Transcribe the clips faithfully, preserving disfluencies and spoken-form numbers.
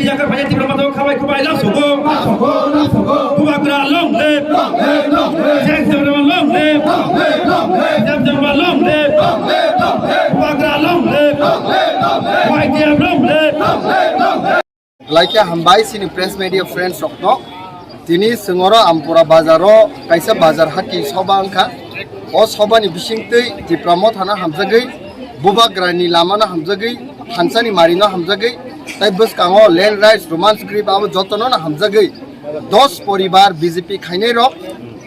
Yakar phai Tipra Motha khabai khubai lam sogo. Bubagra long live. James Debrema long live. James Debrema long live. Bubagra long live. Y T F long live. Belai khe hambai chini press media friends rokno. Tini chwng oro Ampura bazaro kaisa bazar hati soba wngkha. O sobani bisingtwi Tipra Mothano hamjagwi, Bubagrani lamano hamjagwi, Hansani marino hamjagwi, tai bwskango land rights, Roman script abo jotono no hamjagwi, dos poribar B J P khainai rok,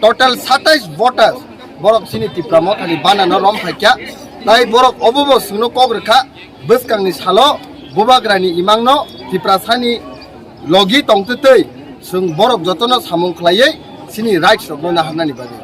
total satais voters borok chini Tipra Mothani banano rom phaikha. Tai borok obobo chwngno kok rwkha, bwskangni salo Bubagrani imangno Tiprasani logi tongtwtwi chwng borok jotono samung khlaiwi chini rights rokno naharnani bagwi.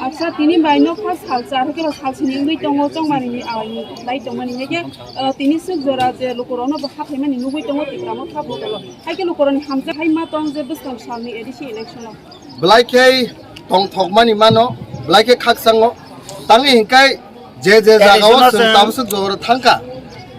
Acha, tini bai no kha sal char hwnkhe sal sini wngwi tongo, chongmani ni awaini lai tongmani hwnkhe, uh, tini swk jora je lukurokno bo haphaimani nugwi tongo Tipra Motha bodolo. Haikhe lukurokni hamjak hai ma tong je bwskang salni A D C election o. Belai khe tongthokmani mano, belai khe khakchango. Tangwi hinkhai je je jagao chwng tabuk swk jora thangkha.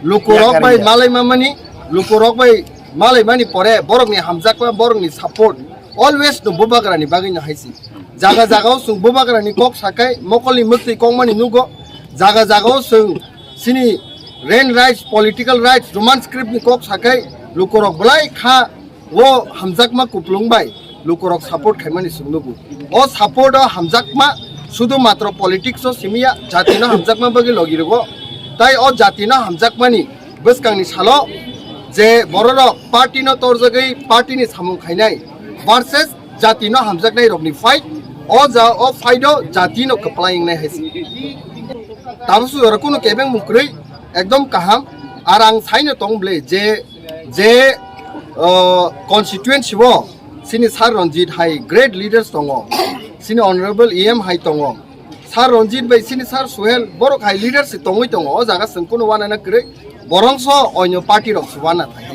Lukurok bai malai mamani, lukurok bai malai mani pore borokni hamjakma, borokni support always no Bubagrani bagwi no haisi. Jaga jagao chwng Bubagrani kok sakai, mokolni mwktwi kongmani nugo. Jaga jagao chwng chini land rights, political rights, Roman script ni kok sakai, lukurok belai kha. O hamjakma kuplung bai lukurok support khaimani chwng nugo. O support o hamjakma sudu matro politics o simiya, jatino hamjakma bagwi logi rwgo. Tai o jatino hamjakmani bwskangni salo je bororok party no torjagwi party ni samung khainai versus jatino hamjaknai rokni fight, o ja o fight o jatino kwplai wngnai hai se. Tabuk sujora kunu kebeng mung kwrwi ekdom kaham. Ar ang saino tong ble je je, uh, constituency o chini Sir Ranjit hai great leaders tongo, chini honorable E M hai tongo, Sir Ranjit bai chini Sir Suhel borok hai leaders tongwi tongo. O jaga chwng kunu wanana kwrwi, borongso oino party rok se wana thai.